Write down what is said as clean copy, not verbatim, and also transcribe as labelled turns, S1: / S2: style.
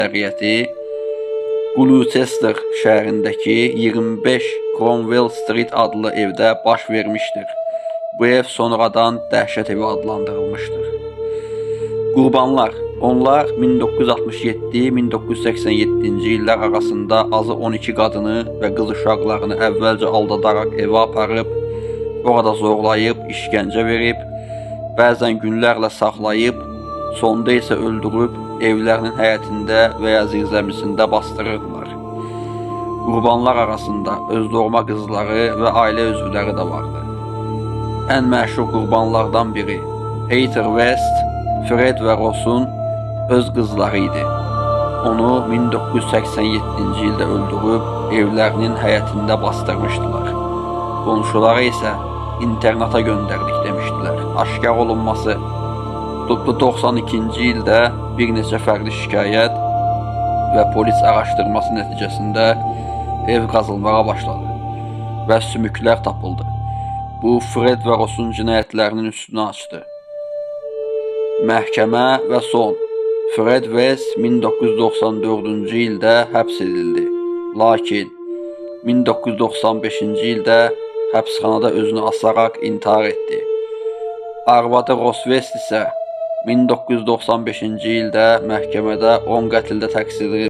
S1: Əksəriyyəti Gloucester şəhərindəki 25 Cromwell Street adlı evdə baş vermişdir. Bu ev sonradan dəhşət evi adlandırılmışdır. Qurbanlar. Onlar 1967-1987-ci illər arasında azı 12 qadını və qız uşaqlarını əvvəlcə aldadaraq evə aparıb, orada zorlayıb, işgəncə verib, bəzən günlərlə saxlayıb, sonda isə öldürüb evlərinin həyətində və ya zirzəmisində bastırırdılar. Qurbanlar arasında öz doğma qızları və ailə üzvləri də vardı. Ən məşhur qurbanlardan biri Heather West, Fred və Ross'un öz qızları idi. Onu 1987-ci ildə öldürüb evlərinin həyətində bastırmışdılar. Qonşuları isə internata göndərdik demişdilər. Aşkar olunması 92-ci ildə bir neçə fərqli şikayət və polis araşdırması nəticəsində ev qazılmağa başladı və sümüklər tapıldı. Bu Fred və Ross'un cinayətlərinin üstünü açdı. Məhkəmə və son. Fred West 1994-cü ildə həbs edildi. Lakin 1995-ci ildə həbsxanada özünü asaraq intihar etdi. Arvadı Ross West isə 1995-ci ildə məhkəmədə 10 qətldə təqsirli